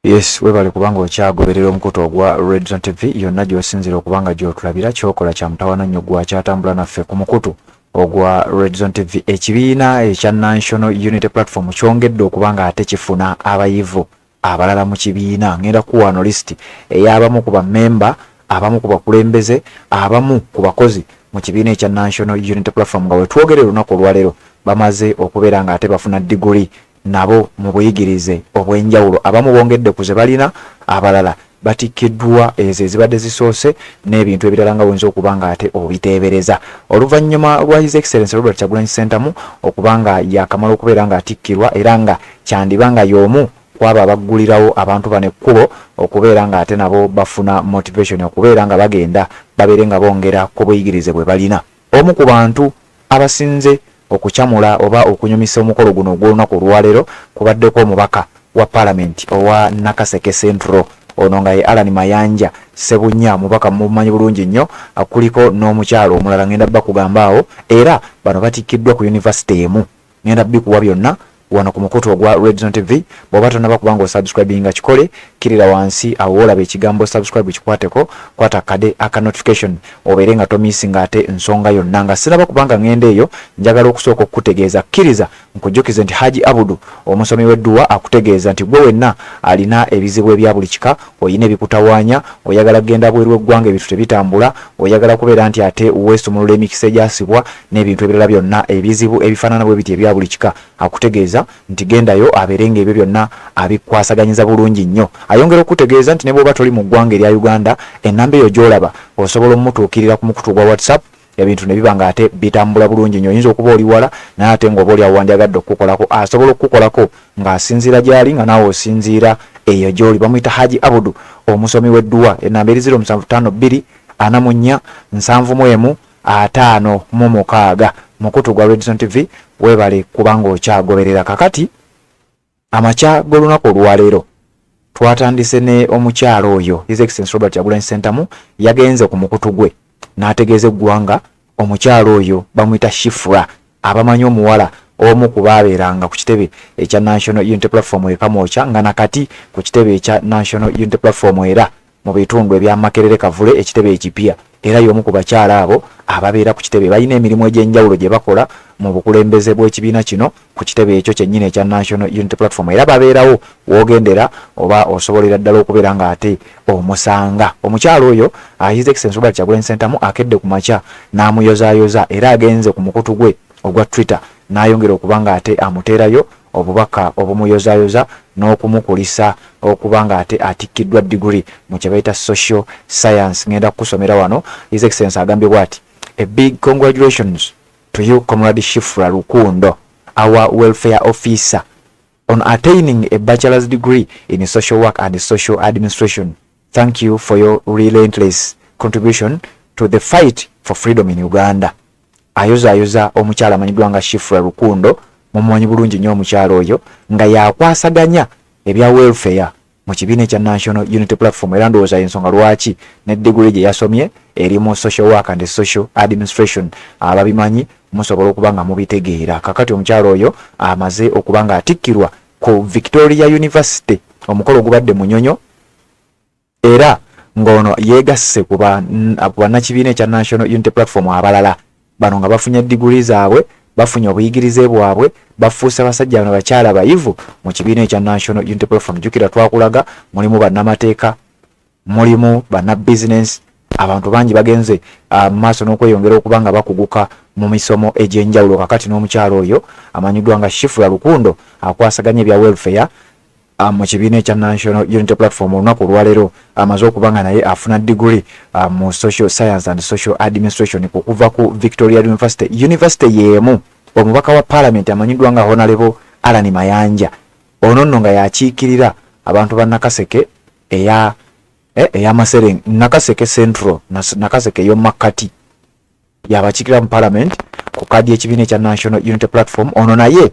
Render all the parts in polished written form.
Yes, webale kubanga okyagoberera omukutu ogwa Redzone TV yonna gy'osinziira okuba nga gy'otulabira. Kyokola kya mutawaana nnyo gwakyatambula naffe ku mukutu ogwa Redzone TV. Ekibiina ekya National Unity Platform kyongedde okuba nga ate kifuna abayivu abalala mu kibiina. Ngenda kuwa wano lisiti ey'abamu ku bammemba, abamu ku bakulembeze, abamu ku bakozi mu kibiina ekya National Unity Platform nga wetwogerera olunaku olwaleero bamaze okubeera nga ate bafuna diguli nabo mu buyigirize obw'enjawulo. Abamu bongedde ku ze balina, abalala batikkiddwa ezo ezibadde zisoose n'ebintu ebirala nga bw'oyinza okuba ng'ate obiteebereza. Oluvannyuma lwa His Excellency Robert Kyagulanyi Ssentamu okuba nga yaakamala okubeera ng'atikkirwa era nga kyandiba nga y'omu kw'abo abaggulirawo abantu bano ekkubo okubeera ng'ate nabo bafuna motivation okubeera nga bagenda babeere nga bongera ku buyigirize bwe balina. Omu ku bantu abasinze okucamula oba okunyumisa omukolo guno ogw'olunaku olwaleero kubaddeko omubaka wa palamenti owa Nakaseke Central, ono nga ye Allan Mayanja Ssebunya, omubaka mumumanyi bulungi nnyo, kuliko n'omukyala omulala ngenda bakugamba awo, era bano batikkiddwa ku yunivasite emu. Ngenda bikuwa byonna wano ku mukutu ogwa Redzone TV. Bw'oba tonnaba kuba ng'osubscribinga kikole, kkirira wansi awo w'olaba ekigambo subscribe kikwateko, kwata akade aka notification obeere nga tomiisinga ate nsonga yonna. Nga siraba kubanga ngenda eyo, njagala okusooka okukutegeeza, kkiriza nkujjukize nti Haji Abudu omusomi w'edduwa akutegeeza nti gwe wenna alina ebizibu ebya buli kika, olina ebikutawaanya, oyagala kugenda bweru w'eggwanga ebintu tebitambula, oyagala kubeera nti ate weesumulula emikisa egyasibwa n'ebintu ebirala byonna ebizibu ebifaanana bwe biti ebya buli kika, akutegeeza nti gendayo abeere ng'ebyo byonna abikwasaganyiza bulungi nnyo. Ayongera okukutegeeza nti ne bw'oba toli mu ggwanga erya Uganda, ennamba eyo gy'olaba osobola omutuukirira ku mukutu ogwa WhatsApp ebintu ne biba ng'ate bitambula bulungi nnyo. Oyinza okuba oli wala naye ate ng'oba oli awo wandyagadde okukukolako, asobola okukukolako ng'asinziira gy'ali nga naawe osinziira eyo gy'oli. Bamuyita Haji Abudu omusomi w'edduwa. Ennamba eri 0752 44 71 56. Mukutu gwa Redzone TV, weebale kubanga okyagoberera. Kakati amakya g'olunaku olwaleero twatandise ne omukyalo oyo His Excellency Robert Kyagulanyi Ssentamu yagenze ku mukutu gwe n'ategeeza eggwanga. Omukyalo oyo bamuyita Shifra, abamanyi omuwala omu ku baabeeranga ku kitebe ekya National Unity Platform e Kamwokya, nga nakati ku kitebe ekya National Unity Platform era mu bitundu ebya Makerere Kavule ekitebe ekipya, era y'omu ku bakyala abo ababeera ku kitebe balina emirimu egy'enjawulo gye bakola mu bukulembeze bw'ekibiina kino ku kitebe ekyo kyennyini ekya National Unity Platform, era babeerawo w'ogendera oba osobolera ddala okubeera ng'ate omusanga. Omukyala oyo His Excellency Robert Kyagulanyi Ssentamu akedde ku makya n'amuyozaayoza, era agenze ku mukutu gwe ogwa Twitter n'ayongera okuba ng'ate amuteerayo obubaka obumuyozaayoza n'okumukulisa okuba ng'ate atikkiddwa diguli mu kye bayita social science. Ngenda kukusomera wano. His Excellency agambye bw'ati: "A big congratulations to you, Comrade Shifra Rukundo, our welfare officer, on attaining a bachelor's degree in social work and social administration. Thank you for your relentless contribution to the fight for freedom in Uganda." Ayozaayoza omukyala amanyiddwa nga Shifra Rukundo, mumumanyi bulungi nnyo omukyala oyo nga yakwasaganya ebya welfare mu kibiina ekya National Unity Platform, era ndowooza ensonga lwaki ne diguli gye yasomye eri mu social work and social administration. Ababimanyi musobola okuba nga mubitegeera. Kakati omukyala oyo amaze okuba nga atikkirwa ku Victoria University, omukolo gubadde Munyonyo, era ng'ono yeegasse ku bannakibiina ekya National Unity Platform abalala bano nga bafunye diguli zaabwe, bafunye obuyigirize bwabwe, bafuuse basajja bano bakyala bayivu mu kibiina ekya National Unity Platform. Jjukira twakulaga mulimu bannamateeka, mulimu bannabizinensi, abantu bangi bagenze mu maaso n'okweyongera okuba nga bakuguka mu misomo egy'enjawulo. Kakati n'omukyalo oyo amanyiddwa nga Shifra Rukundo akwasaganya ebya welfare mu kibiina ekya National Unity Platform, olunaku olwaleero amaze okuba nga naye afuna diguli mu social science and social administration okuva ku Victoria University, university y'emu omubaka wa parliament amanyiddwa nga Honorable Allan Mayanja, ono nno nga yakiikirira abantu ba Nakaseke eya eyamasere Nakaseke Central, Nakaseke ey'omumakkati, yabakiikirira mu parliament ku kaadi y'ekibiina ekya National Unity Platform. Ono naye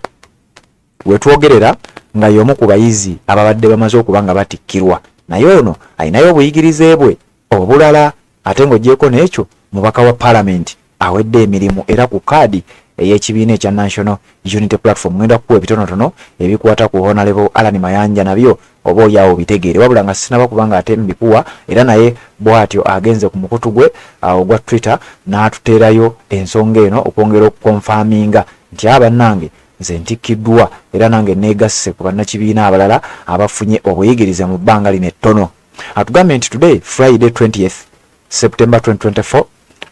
wetwogerera nga y'omu ku bayizi ababadde bamaze okuba nga batikkirwa, naye ono alinayo obuyigirize bwe obulala, ate ng'ogyeko n'ekyo mubaka wa parliament awedde emirimu era ku kaadi ey'ekibiina ekya National Unity Platform. Ngenda kukuwa ebitonotono ebikwata ku Honorable Allan Mayanja nabyo oba oli awo bitegeere, wabula nga sinaba kubanga ate mbikuwa. Era naye bw'atyo agenze ku mukutu gwe ogwa Twitter n'atuteerayo ensonga eno okwongera okukonfaminga nti abannange nze ntikkiddwa era nange neegasse ku bannakibiina abalala abafunye obuyigirize mu bbanga lino ettono. Atugambye nti today, Friday 20th September 2024,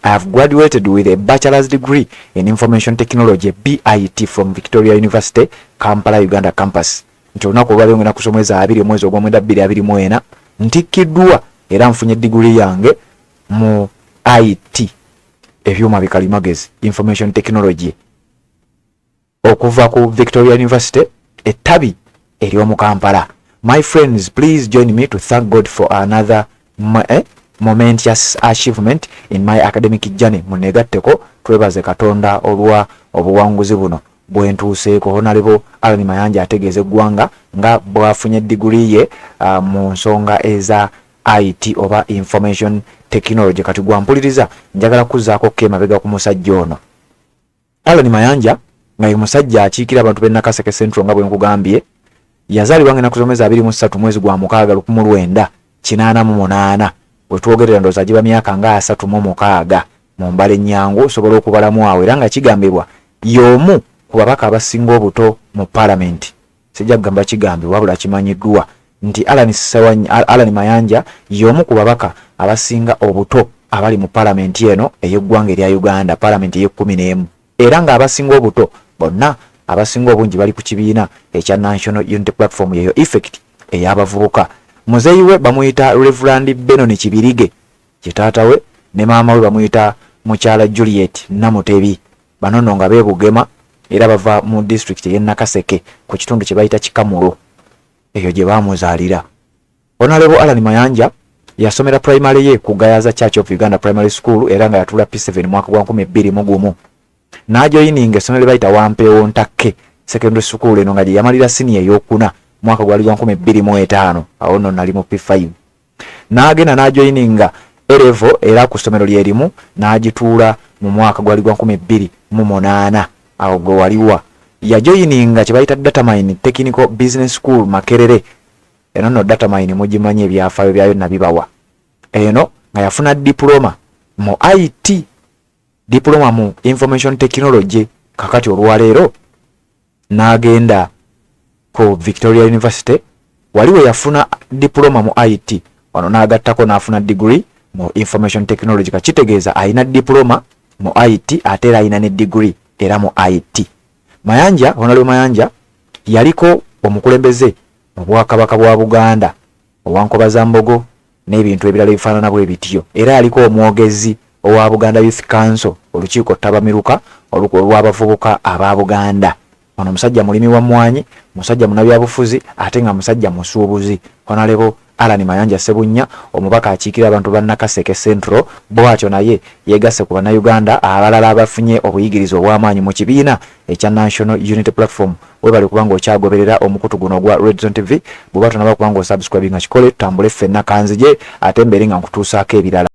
I have graduated with a bachelor's degree in information technology, BIT, from Victoria University, Kampala, Uganda campus. Nti olunaku olwaleero ngenda kusoma omwezi 20 omwezi ogwomwenda 2024 ntikkiddwa era nfunye diguli yange mu IT, ebyuma bikalimagezi, information technology, okuva ku Victoria University ettabi ery'omu Kampala. My friends, please join me to thank God for another momentous achievement in my academic journey. Munegatteko twebaze Katonda olwa obuwanguzi buno bwentuuseeko. Honorable Allan Mayanja ategeeza eggwanga nga bw'afunye diguli ye mu nsonga eza IT oba information technology. Kati gwampuliriza, njagala kuzzaako ko emabega ku musajja ono Allan Mayanja, nga ye musajja akiikira abantu b'e Nakaseke Central. Nga bwe nkugambye, yazaalibwa nga ennaku z'omwezi 23 mwezi gwa mukaaga 1988. Wetwogerera ndowooza giba myaka nga 36 mu mbala ennyangu osobola okubalamu awo. Era nga kigambibwa y'omu ku babaka abasinga obuto mu paalamenti. Sijja kugamba kigambibwa, wabula kimanyiddwa nti Allan Mayanja y'omu ku babaka abasinga obuto abali mu paalamenti eno ey'eggwanga erya Uganda, paalamenti ey'e11. Era ng'abasinga obuto bonna, abasinga obungi bali ku kibiina ekya National Unity Platform, yeyo effect ey'abavubuka. Muzeeyi we bamuyita Reverend Benon Kibirige, kitaata we, ne maama we bamuyita mukyala Juliet Namutebi. Bano nno nga beebugema era bava mu disitulikiti ey'e Nakaseke ku kitundu kye bayita Kikamulo, eyo gye baamuzaalira. Honorable Allan Mayanja yasomera primary ye ku Gayaza Church of Uganda Primary School era nga yatuula P7 mwaka gwa 2001, n'ajoyininga essomero lye bayita Wampeewo Ntakke Secondary School, eno nga gye yamalira siniya ey'okuna mwaka gwali gwa 2005. Awo nno nali mu P5. N'agenda n'ajoyininga A level era ku ssomero lye limu, n'agituula mu mwaka gwali gwa 2008. Awo gwe waliwa yajoyininga kye bayita Datamine Technical Business School Makerere. Eno nno Datamine mugimanyi, ebyafaayo byayo nabibawa. Eno nga yafuna diploma mu IT, diploma mu information technology. Kakati olwaleero n'agenda ku Victoria University, wali we yafuna diploma mu IT, wano n'agattako n'afuna degree mu information technology. Kakitegeeza alina diploma mu IT ate era alina ne degree era mu IT. Mayanja, Honorable Mayanja yaliko omukulembeze mu Bwakabaka bwa Buganda owa Nkobazambogo n'ebintu ebirala ebifaanana bwe bityo. Era yaliko omwogezi owa Buganda Youth Council, olukiiko ttabamiruka olw'abavubuka aba Buganda. Ono musajja mulimi wa mmwanyi, musajja munnabyabufuzi ate nga musajja musuubuzi. Honorable Allan Mayanja Ssebunnya, omubaka akiikirira abantu ba Nakaseke Central, bw'atyo naye yeegasse ku Bannayuganda abalala abafunye obuyigirize obw'amaanyi mu kibiina ekya National Unity Platform. Webale kubanga okyagoberera omukutu guno ogwa Redzone TV. Bw'oba tonaba kubanga osubscribinga, kikole, tutambule ffenna. Kanzije ate mbeere nga nkutuusaako ebirala.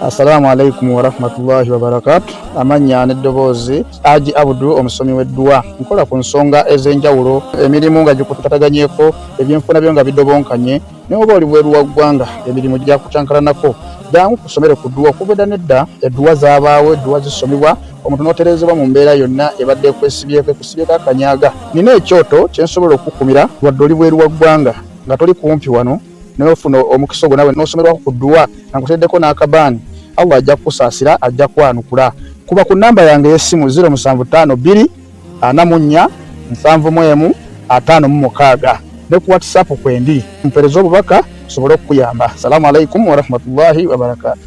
Assalamu alaikum warahmatullahi wabarakatu. Amannya n'eddoboozi, Aji Abudu, omusomi w'edduwa. Nkola ku nsonga ez'enjawulo, emirimu nga gikutataganyeko, ebyenfuna byo nga bidobonkanye, naye oba oli bweru wa ggwanga, emirimu gyakucankalanako, jangu kusomere ku dduwa. Okuva edda nedda edduwa zaabaawo, edduwa zisomibwa omuntu n'otereezebwa mu mbeera yonna ebadde ekwesibyeko, ekusibyeko akanyaga. Nina ekyoto kye nsobola okukumira wadde oli bweru wa ggwanga, nga toli kumpi wano, naye ofuna omukisa ogwo nawe n'osomerwako ku dduwa nga nkuteddeko n'akabaani. Allah ajja kukusaasira, ajja kwanukula. Kuba ku namba yange ey'essimu 0752 44 71 56, ne ku WhatsApp kwendi, mpeereza obubaka nsobole okukuyamba. Salaamu alaikum warahmatullahi wabarakatu.